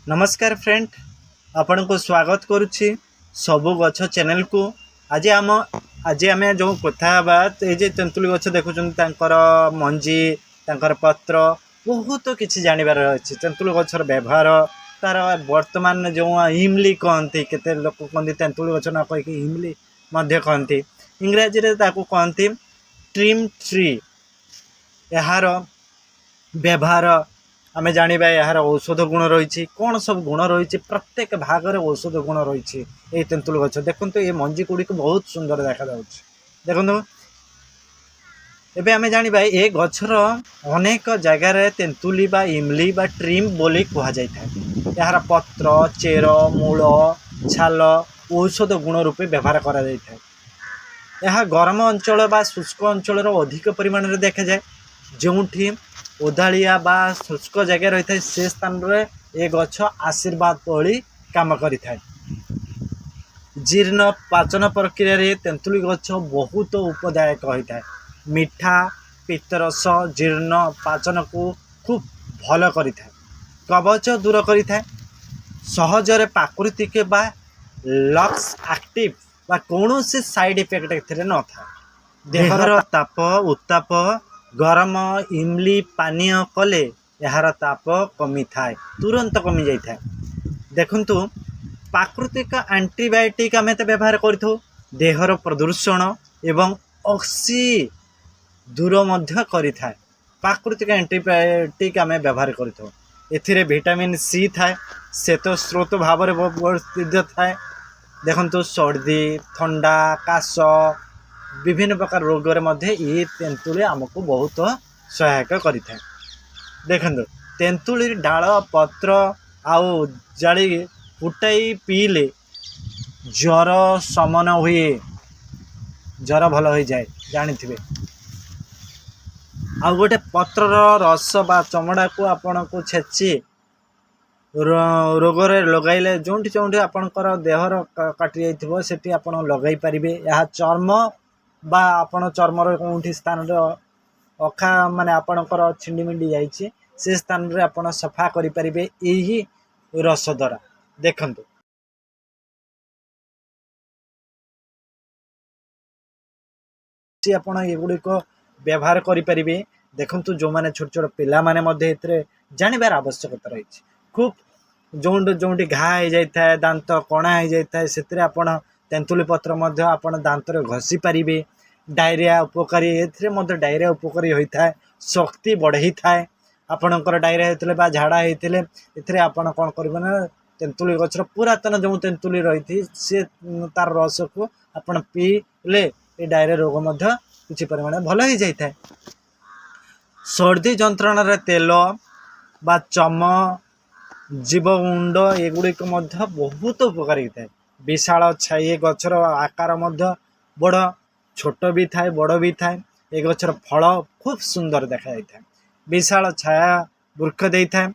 ନମସ୍କାର ଫ୍ରେଣ୍ଡ, ଆପଣଙ୍କୁ ସ୍ୱାଗତ କରୁଛି ସବୁ ଗଛ ଚ୍ୟାନେଲକୁ। ଆଜି ଆମେ ଯେଉଁ କଥା ହେବା, ଏଇ ଯେ ତେନ୍ତୁଳି ଗଛ ଦେଖୁଛନ୍ତି, ତାଙ୍କର ମଞ୍ଜି, ତାଙ୍କର ପତ୍ର, ବହୁତ କିଛି ଜାଣିବାର ଅଛି। ତେନ୍ତୁଳି ଗଛର ବ୍ୟବହାର, ତାର ବର୍ତ୍ତମାନ ଯେଉଁ ଇମଲି କହନ୍ତି, କେତେ ଲୋକ କହନ୍ତି ତେନ୍ତୁଳି ଗଛ ନ କହିକି ଇମଲି ମଧ୍ୟ କହନ୍ତି, ଇଂରାଜୀରେ ତାକୁ କହନ୍ତି ଟ୍ରିମ୍ ଟ୍ରି। ଏହାର ବ୍ୟବହାର ଆମେ ଜାଣିବା, ଏହାର ଔଷଧ ଗୁଣ ରହିଛି, କ'ଣ ସବୁ ଗୁଣ ରହିଛି। ପ୍ରତ୍ୟେକ ଭାଗରେ ଔଷଧ ଗୁଣ ରହିଛି ଏଇ ତେନ୍ତୁଳି ଗଛ। ଦେଖନ୍ତୁ, ଏ ମଞ୍ଜି ଗୁଡ଼ିକ ବହୁତ ସୁନ୍ଦର ଦେଖାଯାଉଛି, ଦେଖନ୍ତୁ। ଏବେ ଆମେ ଜାଣିବା, ଏ ଗଛର ଅନେକ ଜାଗାରେ ତେନ୍ତୁଲି ବା ଇମଲି ବା ଟ୍ରିମ୍ ବୋଲି କୁହାଯାଇଥାଏ। ଏହାର ପତ୍ର, ଚେର, ମୂଳ, ଛାଲ ଔଷଧ ଗୁଣ ରୂପେ ବ୍ୟବହାର କରାଯାଇଥାଏ। ଏହା ଗରମ ଅଞ୍ଚଳ ବା ଶୁଷ୍କ ଅଞ୍ଚଳର ଅଧିକ ପରିମାଣରେ ଦେଖାଯାଏ। ଯେଉଁଠି ଓଦାଳିଆ ବା ଶୁଷ୍କ ଜାଗା ରହିଥାଏ, ସେ ସ୍ଥାନରେ ଏ ଗଛ ଆଶୀର୍ବାଦ ଭଳି କାମ କରିଥାଏ। ଜୀର୍ଣ୍ଣ ପାଚନ ପ୍ରକ୍ରିୟାରେ ତେନ୍ତୁଳି ଗଛ ବହୁତ ଉପଦାୟକ ହୋଇଥାଏ। ମିଠା ପିତ୍ତରସ ଜୀର୍ଣ୍ଣ ପାଚନକୁ ଖୁବ୍ ଭଲ କରିଥାଏ, କବଜ ଦୂର କରିଥାଏ। ସହଜରେ ପ୍ରାକୃତିକ ବା ଲକ୍ସ ଆକ୍ଟିଭ ବା କୌଣସି ସାଇଡ଼୍ ଇଫେକ୍ଟ ଏଥିରେ ନଥାଏ। ଦେହର ତାପ ଉତ୍ତାପ, ଗରମ ଇମଲି ପାନୀୟ କଲେ ଏହାର ତାପ କମିଥାଏ, ତୁରନ୍ତ କମିଯାଇଥାଏ। ଦେଖନ୍ତୁ, ପ୍ରାକୃତିକ ଆଣ୍ଟିବାୟୋଟିକ୍ ଆମେ ତ ବ୍ୟବହାର କରିଥାଉ, ଦେହର ପ୍ରଦୂଷଣ ଏବଂ ଅକ୍ସି ଦୂର ମଧ୍ୟ କରିଥାଏ। ପ୍ରାକୃତିକ ଆଣ୍ଟିବାୟୋଟିକ୍ ଆମେ ବ୍ୟବହାର କରିଥାଉ। ଏଥିରେ ଭିଟାମିନ୍ ସି ଥାଏ, ଶ୍ଵେତ ସ୍ରୋତ ଭାବରେ ବ୍ୟବସ୍ଥିତ ଥାଏ। ଦେଖନ୍ତୁ, ସର୍ଦ୍ଦି, ଥଣ୍ଡା, କାଶ, ବିଭିନ୍ନ ପ୍ରକାର ରୋଗରେ ମଧ୍ୟ ଏ ତେନ୍ତୁଳି ଆମକୁ ବହୁତ ସହାୟକ କରିଥାଏ। ଦେଖନ୍ତୁ, ତେନ୍ତୁଳି ଡାଳ, ପତ୍ର ଆଉ ଜାଳି ଫୁଟାଇ ପିଇଲେ ଜ୍ୱର ଶମନ ହୁଏ, ଜ୍ୱର ଭଲ ହୋଇଯାଏ, ଜାଣିଥିବେ। ଆଉ ଗୋଟେ ପତ୍ରର ରସ ବା ଚମଡ଼ାକୁ ଆପଣଙ୍କୁ ଛେଚି ରୋଗରେ ଲଗାଇଲେ, ଯେଉଁଠି ଯେଉଁଠି ଆପଣଙ୍କର ଦେହର କାଟି ଯାଇଥିବ, ସେଠି ଆପଣ ଲଗାଇ ପାରିବେ। ଏହା ଚର୍ମ ବା ଆପଣ ଚର୍ମର କେଉଁଠି ସ୍ଥାନରେ ଅଖା ମାନେ ଆପଣଙ୍କର ଛିଣ୍ଡିମିଣ୍ଡି ଯାଇଛି, ସେ ସ୍ଥାନରେ ଆପଣ ସଫା କରିପାରିବେ ଏହି ରସ ଦ୍ୱାରା। ଦେଖନ୍ତୁ, ଆପଣ ଏଗୁଡ଼ିକ ବ୍ୟବହାର କରିପାରିବେ। ଦେଖନ୍ତୁ, ଯେଉଁମାନେ ଛୋଟ ଛୋଟ ପିଲାମାନେ ମଧ୍ୟ ଏଥିରେ ଜାଣିବାର ଆବଶ୍ୟକତା ରହିଛି ଖୁବ୍। ଯେଉଁଠି ଯେଉଁଠି ଘା ହେଇଯାଇଥାଏ, ଦାନ୍ତ କଣା ହେଇଯାଇଥାଏ, ସେଥିରେ ଆପଣ ତେନ୍ତୁଳି ପତ୍ର ମଧ୍ୟ ଆପଣ ଦାନ୍ତରେ ଘଷି ପାରିବେ। ଡାଇରିଆ ଉପକାରୀ, ଏଥିରେ ମଧ୍ୟ ଡାଇରିଆ ଉପକାରୀ ହୋଇଥାଏ, ଶକ୍ତି ବଢ଼େଇଥାଏ। ଆପଣଙ୍କର ଡାଇରିଆ ହେଇଥିଲେ ବା ଝାଡ଼ା ହେଇଥିଲେ, ଏଥିରେ ଆପଣ କ'ଣ କରିବେ ନା, ତେନ୍ତୁଳି ଗଛର ପୁରାତନ ଯେଉଁ ତେନ୍ତୁଳି ରହିଛି, ସେ ତାର ରସକୁ ଆପଣ ପିଇଲେ ଏ ଡାଇରିଆ ରୋଗ ମଧ୍ୟ କିଛି ପରିମାଣରେ ଭଲ ହେଇଯାଇଥାଏ। ସର୍ଦ୍ଦି ଯନ୍ତ୍ରଣାରେ ତେଲ ବା ଚମ ଜୀବଗୁଣ୍ଡ ଏଗୁଡ଼ିକ ମଧ୍ୟ ବହୁତ ଉପକାରୀ ହେଇଥାଏ। ବିଶାଳ ଛାଇ, ଏ ଗଛର ଆକାର ମଧ୍ୟ ବଡ଼, ଛୋଟ ବି ଥାଏ, ବଡ଼ ବି ଥାଏ। ଏ ଗଛର ଫଳ ଖୁବ୍ ସୁନ୍ଦର ଦେଖାଯାଇଥାଏ। ବିଶାଳ ଛାୟା ବୃକ୍ଷ ଦେଇଥାଏ।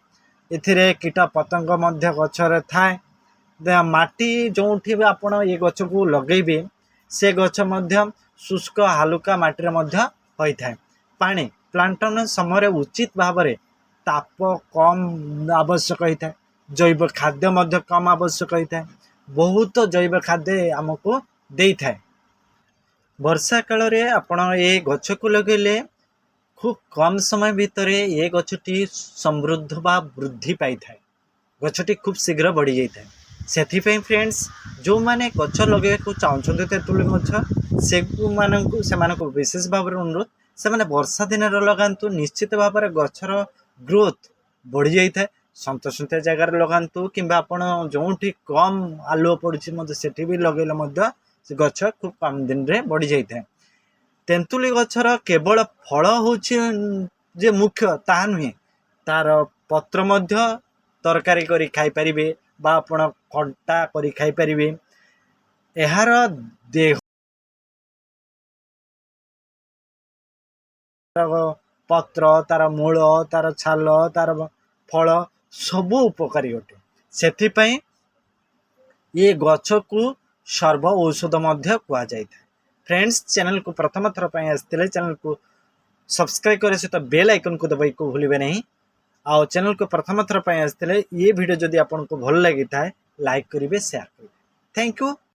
ଏଥିରେ କୀଟ ପତଙ୍ଗ ମଧ୍ୟ ଗଛରେ ଥାଏ। ମାଟି ଯେଉଁଠି ବି ଆପଣ ଏ ଗଛକୁ ଲଗେଇବେ, ସେ ଗଛ ମଧ୍ୟ ଶୁଷ୍କ ହାଲୁକା ମାଟିରେ ମଧ୍ୟ ହୋଇଥାଏ। ପାଣି ପ୍ଲାଣ୍ଟନ ସମୟରେ ଉଚିତ ଭାବରେ ତାପ କମ୍ ଆବଶ୍ୟକ ହୋଇଥାଏ, ଜୈବ ଖାଦ୍ୟ ମଧ୍ୟ କମ୍ ଆବଶ୍ୟକ ହୋଇଥାଏ। ବହୁତ ଜୈବ ଖାଦ୍ୟ ଆମକୁ ଦେଇଥାଏ। ବର୍ଷା କାଳରେ ଆପଣ ଏ ଗଛକୁ ଲଗେଇଲେ ଖୁବ୍ କମ୍ ସମୟ ଭିତରେ ଏ ଗଛଟି ସମୃଦ୍ଧ ବା ବୃଦ୍ଧି ପାଇଥାଏ, ଗଛଟି ଖୁବ୍ ଶୀଘ୍ର ବଢ଼ିଯାଇଥାଏ। ସେଥିପାଇଁ ଫ୍ରେଣ୍ଡସ୍, ଯେଉଁମାନେ ଗଛ ଲଗାଇବାକୁ ଚାହୁଁଛନ୍ତି ତେନ୍ତୁଳି ଗଛ, ସେମାନଙ୍କୁ ବିଶେଷ ଭାବରେ ଅନୁରୋଧ, ସେମାନେ ବର୍ଷା ଦିନରେ ଲଗାନ୍ତୁ। ନିଶ୍ଚିତ ଭାବରେ ଗଛର ଗ୍ରୋଥ୍ ବଢ଼ିଯାଇଥାଏ। ସନ୍ତସନ୍ତିଆ ଜାଗାରେ ଲଗାନ୍ତୁ କିମ୍ବା ଆପଣ ଯେଉଁଠି କମ୍ ଆଲୁଅ ପଡ଼ୁଛି ମଧ୍ୟ, ସେଠି ବି ଲଗାଇଲେ ମଧ୍ୟ ସେ ଗଛ ଖୁବ୍ କମ୍ ଦିନରେ ବଢ଼ିଯାଇଥାଏ। ତେନ୍ତୁଳି ଗଛର କେବଳ ଫଳ ହେଉଛି ଯେ ମୁଖ୍ୟ ତାହା ନୁହେଁ, ତାର ପତ୍ର ମଧ୍ୟ ତରକାରୀ କରି ଖାଇପାରିବେ ବା ଆପଣ ଖଟା କରି ଖାଇପାରିବେ। ଏହାର ଦେହ ପତ୍ର, ତାର ମୂଳ, ତାର ଛାଲ, ତାର ଫଳ ସବୁ ଉପକାରୀ ଅଟେ। ସେଥିପାଇଁ ଏ ଗଛକୁ ସର୍ବ ଔଷଧ ମଧ୍ୟ କୁହାଯାଇଥାଏ। ଫ୍ରେଣ୍ଡସ୍, ଚ୍ୟାନେଲକୁ ପ୍ରଥମ ଥର ପାଇଁ ଆସିଥିଲେ ଚ୍ୟାନେଲକୁ ସବସ୍କ୍ରାଇବ୍ କରିବା ସହିତ ବେଲ୍ ଆଇକନ୍କୁ ଦବାଇକୁ ଭୁଲିବେ ନାହିଁ। ଆଉ ଚ୍ୟାନେଲକୁ ପ୍ରଥମ ଥର ପାଇଁ ଆସିଥିଲେ, ଇଏ ଭିଡ଼ିଓ ଯଦି ଆପଣଙ୍କୁ ଭଲ ଲାଗିଥାଏ, ଲାଇକ୍ କରିବେ, ସେୟାର କରିବେ। Thank you.